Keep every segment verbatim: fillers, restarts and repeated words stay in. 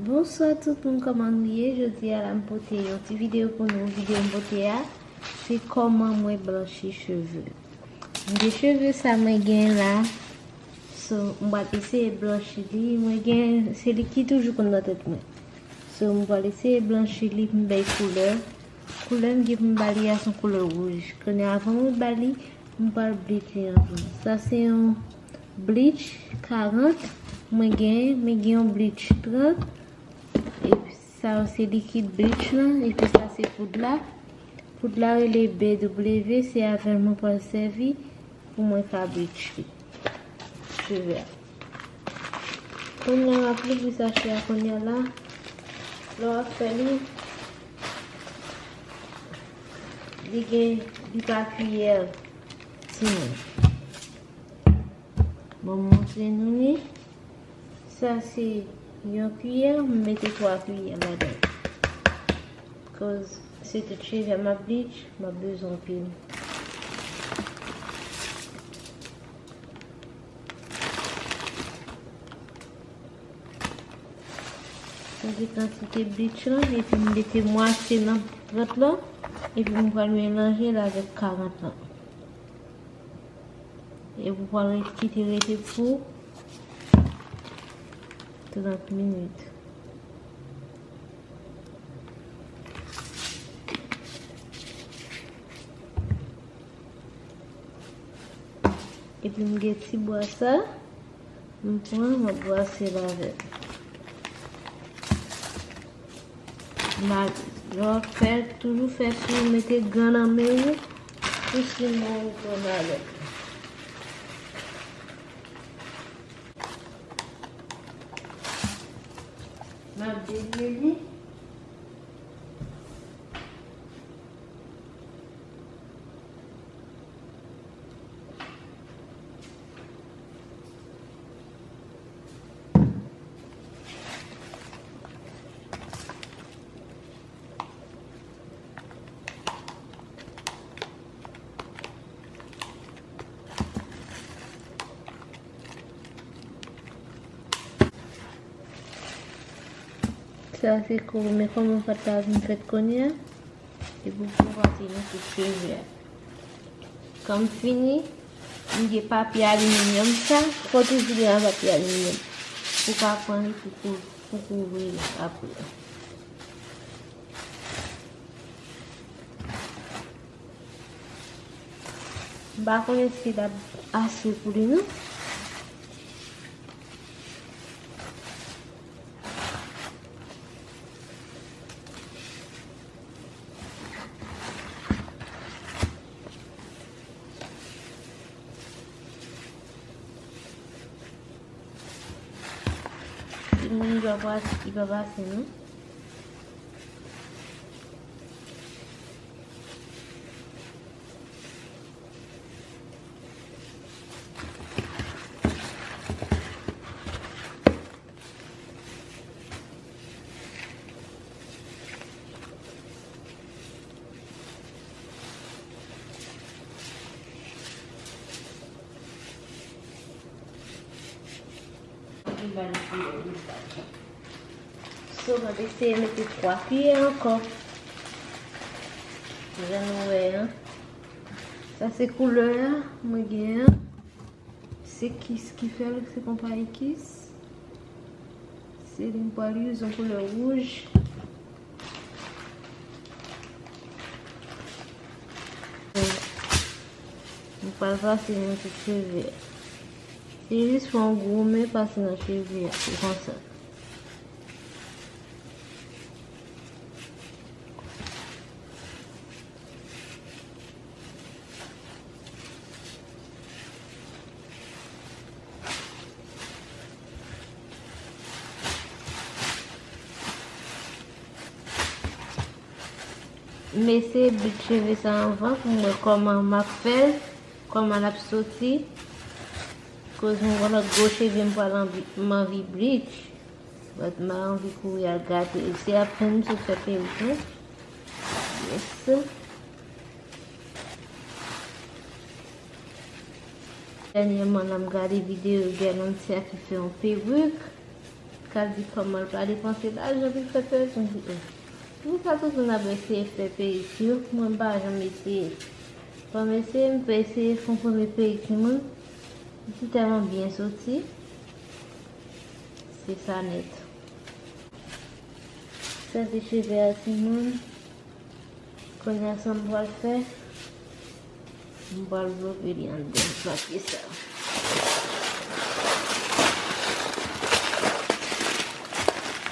Bonswa tout moun, kòman nou ye? Jodi a la m pote yon ti videyo pou nou. Videyo m pote a, se kòman mwen blanchi cheve. M gen cheve sa mwen gen la. So, m pral eseye blanchi li. Mwen gen, se li ki toujou konn nan tèt mwen. So, m pral eseye blanchi li pou m bay koulè. Koulè m gen pou m ba li a se yon koulè wouj. Kounye a, avan mwen ba li, m pral bleach li anvan. Sa se yon bleach karant mwen genyen, mwen gen yon bleach trant. Epi sa yo se likid bleach lan, epi sa se poud la. Poud la rele B W, se avè l mwen pral sèvi pou mwen ka bleach li. Cheve a. Kounye a m ap louvri sachè a kounye a la. Lè w ap fè li, li gen, li pa kiyè timoun. Bon, m montre nou li. Sa se yon kiyè, m mete twa kiyè ladan. Cause se tout cheve m ap bleach, m ap bezwen anpil. Sa se kantite bleach lan, epi m mete mwatye nan pot lan, epi m pral melanje l avèk karant lan. Epi w pral ret, kite rete pou trant minit. Epi m gen ti bwa sa, m pran, m ap brase l avè l. M a, lè w ap fè, toujou fè si w mete gan nan men ou, pou si men w pran malèt. M ap devye li. Sa se kou, men kòman pòt la vin fèt kounye a? Se pou, pou pase nan tout cheve a. Kan m fini, m gen papye aliminyòm sa, fò toujou gen papye aliminyòm. Pou pa pran li pou kou-, pou kouvri li apre. M pa konnen si l ap ase pou li non. Timoun, li pa pase, li pa pase non. So, m ap eseye mete twa kiyè ankò. Jan nou wè an. Sa se koulè a mwen gen an. Se Kiss ki fè l, se konpayi Kiss. Se li m pral use, yon koulè wouj. M pral pase nan tout cheve a. Se jis fè yon gwo men pase nan cheve a, se konsa. M eseye bleach cheve sa anvan pou m wè kòman m ap fè l, kòman l ap soti. Koz m gen lòt gwo cheve m pral anvi, m anvi bleach. But m pa anvi kouri al gate. Se apèn m sot fè perik mwen. Yes. Dènyèman la m gade videyo Guerlancia ki fè yon perik. Ka di kòman l pa depanse lajan pou l fè pèrik, m di, oh. Poukisa tout moun ap eseye fè pèrik yo, mwen m pa janm eseye. Fò m eseye, m fè eseye fè yon premye pèrik timoun. Li te tèlman byen soti. Se sa nèt. Sa se cheve a timoun. Kounye a sa m pral fè, m pral vlope li anndan papye sa.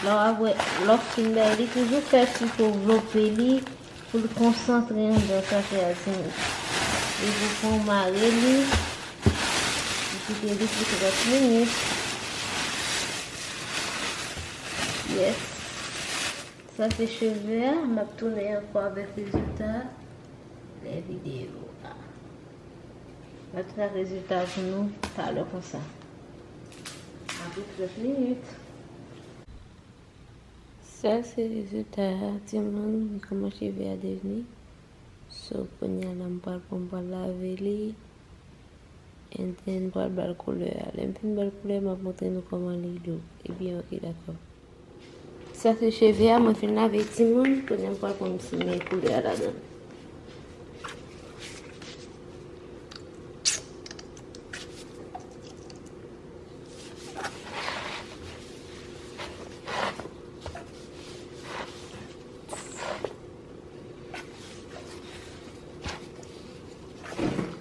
Lè w ap wè, lè w fin bay li, toujou fè si pou w vlope li, pou l konsantre anndan sachè a timoun. Epi pou w mare li, ou kite li pou trant minit. Yes. Sa se cheve a, m ap tounen ankò avèk rezilta a lè videyo a. M ap trè rezilta pou nou talè konsa. Apre trant minit. Sa se rezilta a, timoun, kòman cheve a devni. So, kounye a la, m pral pran, m pral lave li. And then, m pral ba l koulè a. Lè m fin ba l koulè, m ap montre nou kòman li look. Ebyen, oke, dakò. Sa se cheve a, mwen fin lave timoun. Kounye a, m pral pran m simen koulè a ladan.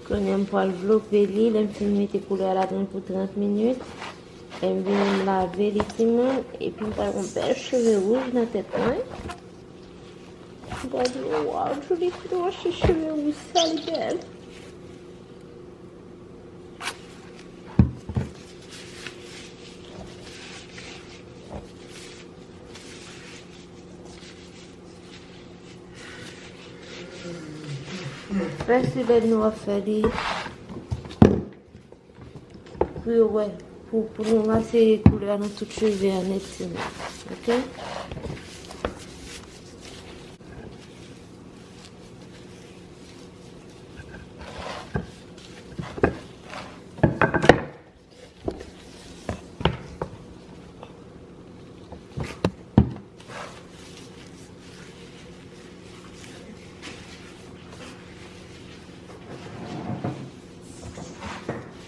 Kounye a, m pral vlope li, lè m fin mete koulè a ladan pou trant minit. Lè m vini, m lave li timoun, epi m pral gen bèl cheve wouj nan tèt mwen. M pral di, waw, Julie, ki te mache cheve wouj sa, li bèl. Fè si lè nou ap fè li pou yo wè, pou, pou nou rase koulè a nan tout cheve a nèt, timoun. Oke?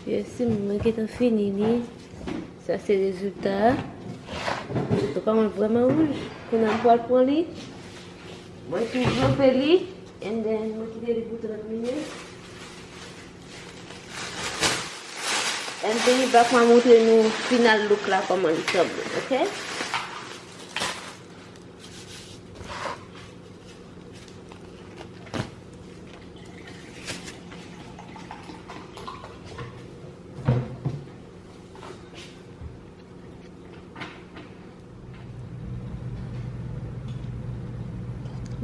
Yes, mwen gentan fini li. Sa se rezilta a. Antouka, mwen vrèman wouj. Kounye a m pral pran li. Mwen tou vlope li. And then, mwen kite li pou trant minit. And then, back mwen montre nou final look la, kòman li sanble, oke?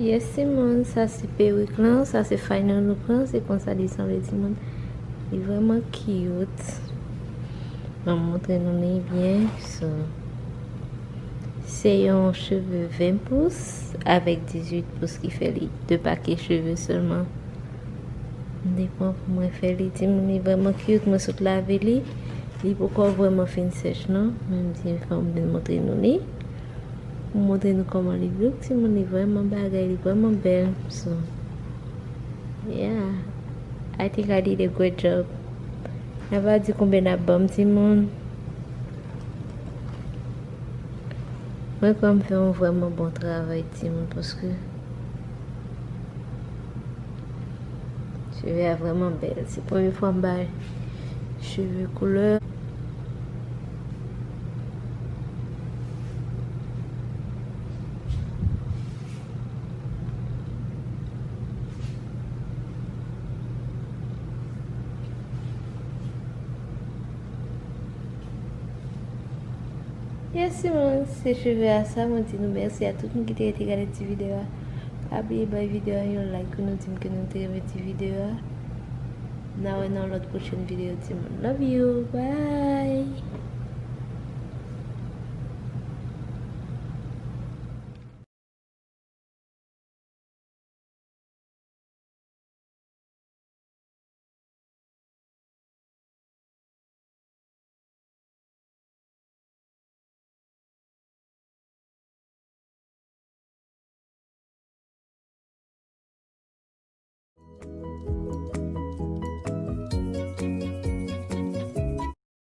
Yes, timoun, sa se perik lan, sa se final look lan, se konsa li sanble, timoun. Li vrèman cute. Ban m montre nou li byen. So, se yon cheve ven pous avèk dizuit pous ki fè li de pake cheve sèlman. M te pran pou mwen fè li, timoun, li vrèman cute. Mwen sot lave li. Li poko vrèman fin sèch non. Men m di fò m vin montre nou li. M montre nou kòman li look, timoun, li vrèman bagay, li vrèman bèl. So, yeah. I think I did a great job. N a pa di konbyen n ap ban m, timoun. Mwen kwè m fè yon vrèman bon travay, timoun, paske cheve a vrèman bèl. Se premye fwa m bay cheve koulè. Yes, timoun, se cheve a sa. Mwen di nou mèsi a tout moun ki te rete gade ti videyo a. Pa bliye bay videyo a yon like pou nou di m ke nou te renmen ti videyo a. N a wè nan lòt pwochèn videyo, timoun. Love you. Bye.